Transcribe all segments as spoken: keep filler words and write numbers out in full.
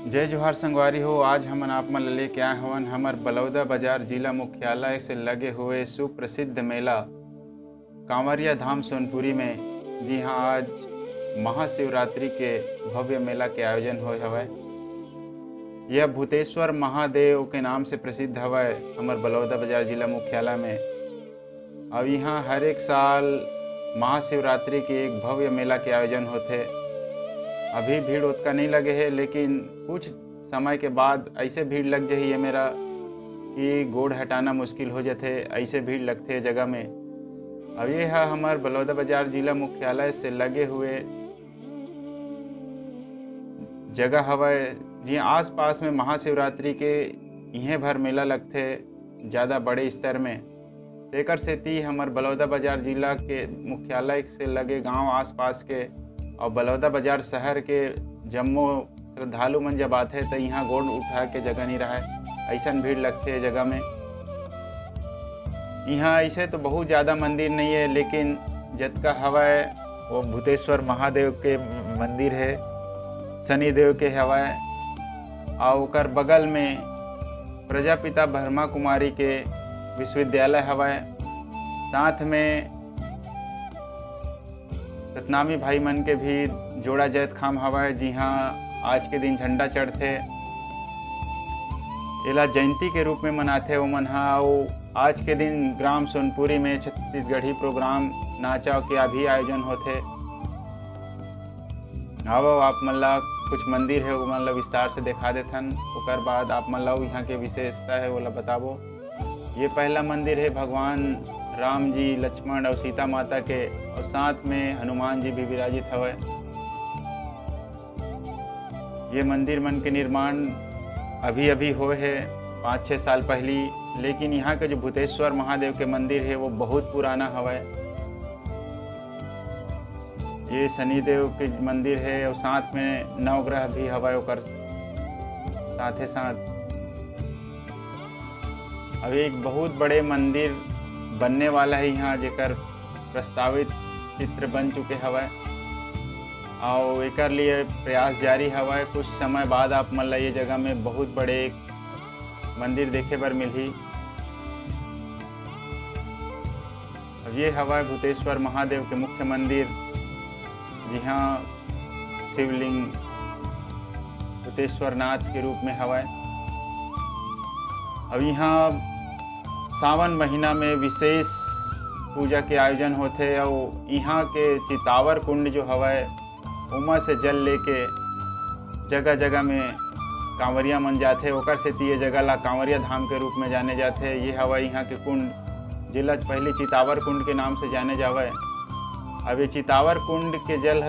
जय जोहार संगवारी हो, आज हमन आप मन ल लेके आए हवन हमर बलौदा बाजार जिला मुख्यालय से लगे हुए सुप्रसिद्ध मेला कांवरिया धाम सोनपुरी में, जी हाँ, आज महाशिवरात्रि के भव्य मेला के आयोजन होए हवय। यह भूतेश्वर महादेव के नाम से प्रसिद्ध हवय हमर बलौदा बाजार जिला मुख्यालय में। अब यहाँ हर एक साल महाशिवरात्रि के एक भव्य मेला के आयोजन होथे। अभी भीड़ ओतका नहीं लगे हे, लेकिन कुछ समय के बाद ऐसे भीड़ लग जाही ये मेरा कि गोड़ हटाना मुश्किल हो जाथे, ऐसे भीड़ लगथे जगह में। अब ये ह हमर बलौदा बाजार जिला मुख्यालय से लगे हुए जगह हवय, जी आसपास में महाशिवरात्रि के इहें भर मेला लगथे ज़्यादा बड़े स्तर में। तेकर सेती हमर बलौदा बाजार जिला के मुख्यालय से लगे गांव आसपास के और बलौदा बाजार शहर के जम्मो श्रद्धालु मन जब आथे त इहाँ गोड़ उठा के जगह नहीं रहय, ऐसन भीड़ लगथे ये जगह में। इहाँ ऐसे तो बहुत ज़्यादा मंदिर नहीं है, लेकिन जतका हवय वो भूतेश्वर महादेव के मंदिर है, शनिदेव के हवय, और ओकर बगल में प्रजापिता ब्रह्मा कुमारी के विश्वविद्यालय हवय। साथ में सतनामी भाई मन के भी जोड़ा जैतखाम हवय, जिहाँ आज के दिन झंडा चढ़थे। एला जयंती के रूप में मनाथे ओमन ह। अउ आज के दिन ग्राम सोनपुरी में छत्तीसगढ़ी प्रोग्राम नाचा के भी आयोजन होथे। आवव, आप मन ला कुछ मंदिर है, ओमन ला विस्तार से दिखा देथन, ओकर बाद आप मन ला यहाँ के विशेषता है, ओला बताबो। ये पहला मंदिर है भगवान राम जी, लक्ष्मण और सीता माता के, और साथ में हनुमान जी भी विराजित हवय। ये मंदिर मन के निर्माण अभी-अभी होए हे, पाँच छः साल पहली, लेकिन यहाँ के जो भूतेश्वर महादेव के मंदिर है, वो बहुत पुराना हवय। ये शनिदेव के मंदिर है और साथ में नवग्रह भी हवय ओकर साथे साथ। अब एक बहुत बड़े मंदिर बनने वाला है यहाँ, जेकर प्रस्तावित चित्र बन चुके हवय, और एकर लिए प्रयास जारी हवय। कुछ समय बाद आप मन ला ये जगह में बहुत बड़े एक मंदिर देखे बर मिलही। अब ये हवय भूतेश्वर महादेव के मुख्य मंदिर, जिहाँ शिवलिंग भूतेश्वर नाथ के रूप में हवय। अब यहाँ सावन महीना में विशेष पूजा के आयोजन होथे, अउ यहाँ के चितावर कुंड जो हवय, ओमा से जल लेके जगह जगह में कांवरिया मन जाथे, ओकर सेती ये जगह ला कांवरिया धाम के रूप में जाने जाथे। ये हवय यहाँ के कुंड, जेला पहले चितावर कुंड के नाम से जाने जावय। अब ये चितावर कुंड के जल ह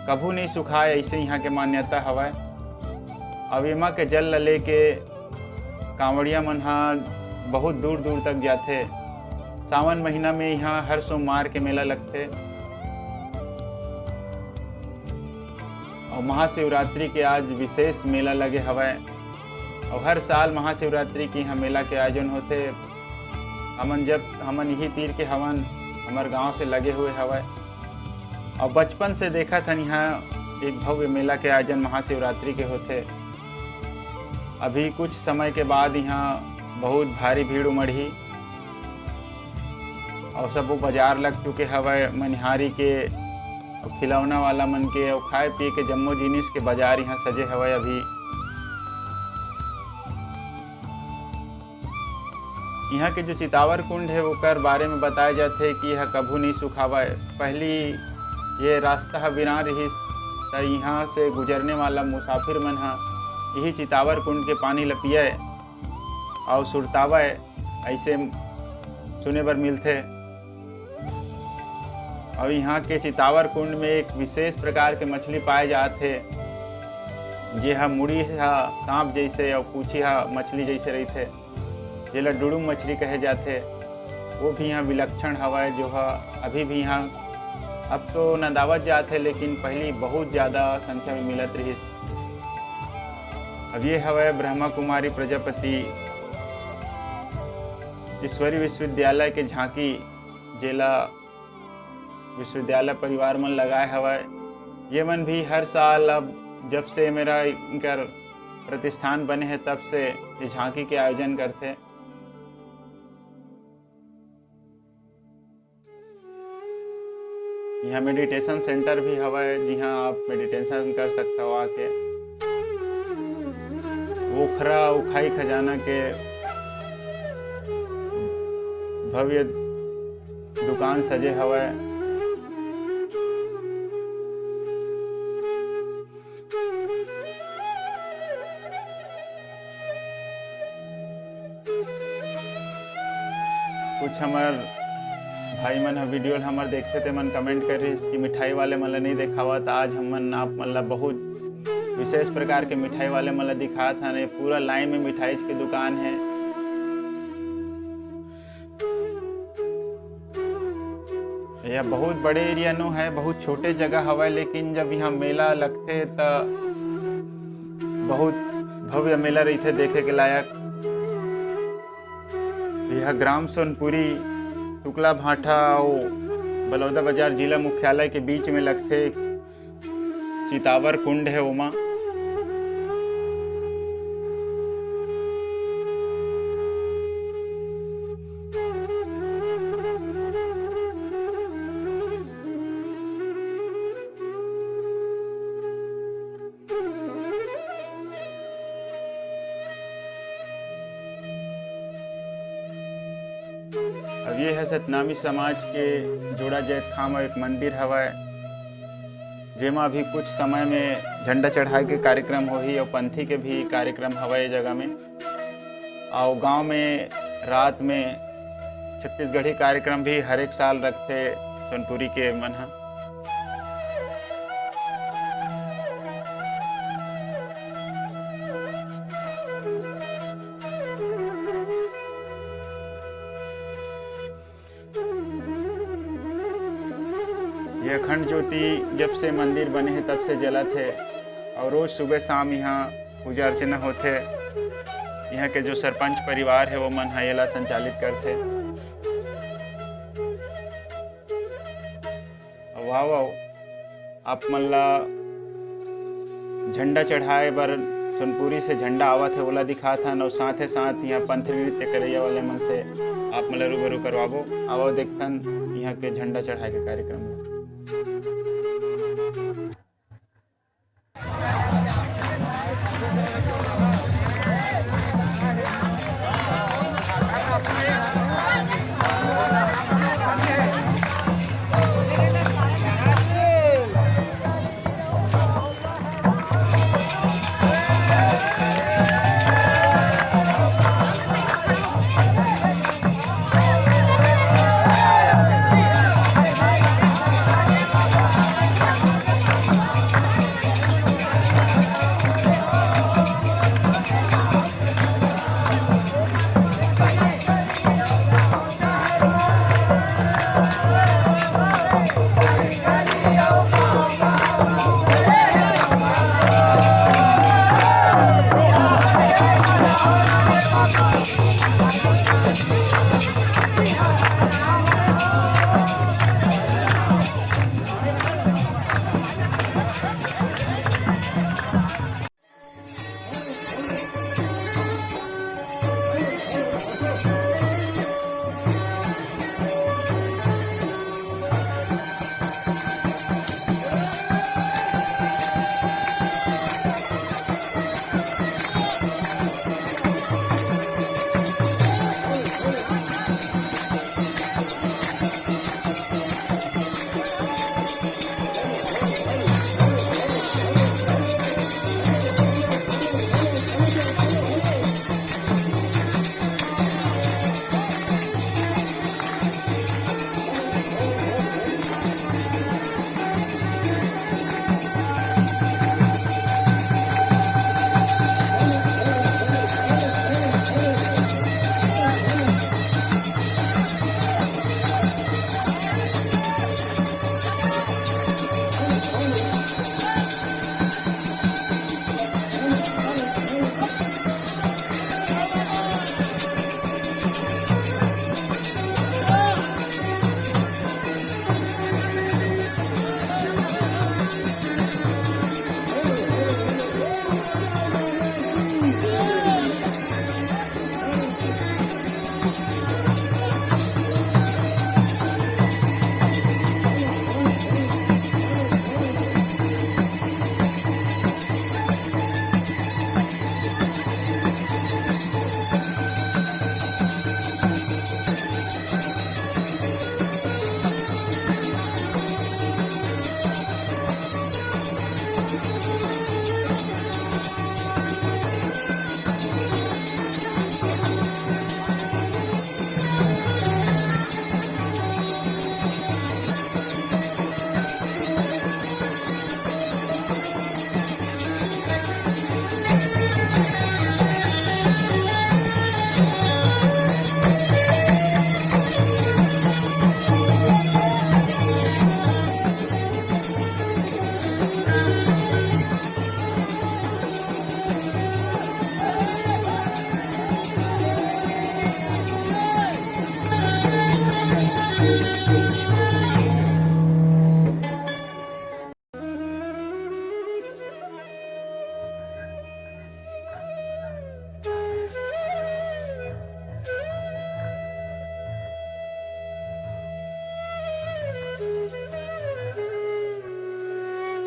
कभू नहीं सुखाय, ऐसे यहाँ के मान्यता हवय। अब एमा के जल ला लेके कांवड़िया मन ह बहुत दूर दूर तक जाथे। सावन महीना में यहाँ हर सोमवार के मेला लगथे। और महाशिवरात्रि के आज विशेष मेला लगे हवय। और हर साल महाशिवरात्रि के यहाँ मेला के आयोजन होथे। हमन जब, हमन इही तीर के हवन, हमर गांव से लगे हुए हवय। और बचपन से देखत हन, यहाँ एक भव्य मेला के आयोजन महाशिवरात्रि के होथे। अभी कुछ समय के बाद यहाँ बहुत भारी भीड़ उमड़ही और सबो बाजार लग चुके हवय, मनिहारी के, खिलौना वाला मन के, और खाए पिए के जम्मो जिनिस के बाजार यहाँ सजे हवय। अभी यहाँ के जो चितावर कुंड है, ओकर बारे में बताया जाथे कि यह कभू नहीं सुखावय। पहली ये रास्ता ह बिरान रिहिस, त यहाँ से गुजरने वाला मुसाफिर मन ह यही चितावर कुंड के पानी ल पियय और सुरतावय, ऐसे सुने बर मिलथे। और यहाँ के चितावर कुंड में एक विशेष प्रकार के मछली पाए जात हे, जे ह मुड़ी ह सांप जैसे और पूछी ह मछली जैसे रहिथे, जेला डुडुम मछली कहे जाथे। वो भी यहाँ विलक्षण हवय, जो ह अभी भी यहाँ, अब तो नंदावत जात हे, लेकिन पहली बहुत ज़्यादा संख्या में मिलत रहिस। अब ये हवय ब्रह्मा कुमारी प्रजापति ईश्वरी विश्वविद्यालय के झांकी, जेला विश्वविद्यालय परिवार मन लगाए हवय। ये मन भी हर साल अब जब से मेरा इनकर प्रतिष्ठान बने हे, तब से ये झांकी के आयोजन करथे। यहाँ meditation center भी हवय, जिहाँ आप meditation कर सकथव आके। ओखरा अउ खाई खजाना के भव्य दुकान सजे हवय। कुछ हमर भाई मन ह video ल हमर देखथे, ते मन comment कर रिहिस कि मिठाई वाले मन ल नहीं देखावत। आज हमन आप मन ल बहुत विशेष प्रकार के मिठाई वाले मन ल दिखात हन। ये पूरा line में मिठाई के दुकान हे। यह बहुत बड़े area नो है, बहुत छोटे जगह हवय, लेकिन जब यहाँ मेला लगथे त बहुत भव्य मेला रहिथे देखे के लायक। यह ग्राम सोनपुरी, शुक्ला भाटा अउ बलौदा बाजार जिला मुख्यालय के बीच में लगथे। चितावर कुंड है ओमा। अब ये है सतनामी समाज के जोड़ा जैतखाम एक मंदिर हवय, जेमा अभी कुछ समय में झंडा चढ़ाए के कार्यक्रम होही और पंथी के भी कार्यक्रम हवय ये जगह में। और गांव में रात में छत्तीसगढ़ी कार्यक्रम भी हर एक साल रखथे सोनपुरी के मन ह। ये अखंड ज्योति जब से मंदिर बने हे, तब से जलत हे और रोज सुबह शाम यहाँ पूजा अर्चना होथे। यहाँ के जो सरपंच परिवार हे, वो मन ह एला संचालित करथे। वाह, वाह। आप मन ला झंडा चढ़ाए बर सोनपुरी से झंडा आवत हे, ओला दिखात हन, और साथे साथ यहाँ पंथी नृत्य करैया वाले मन से आप मन ला रूबरू करवाबो। आवो देखथन यहाँ के झंडा चढ़ाए के कार्यक्रम ला।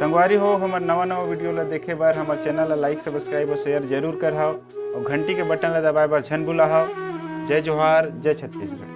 संगवारी हो, हमर नवा नवा वीडियो ला देखे बर हमर चैनल ला लाइक, सब्सक्राइब और शेयर जरूर करहव और घंटी के बटन ला दबाए बर झन भुलाहव। जय जोहार, जय छत्तीसगढ़।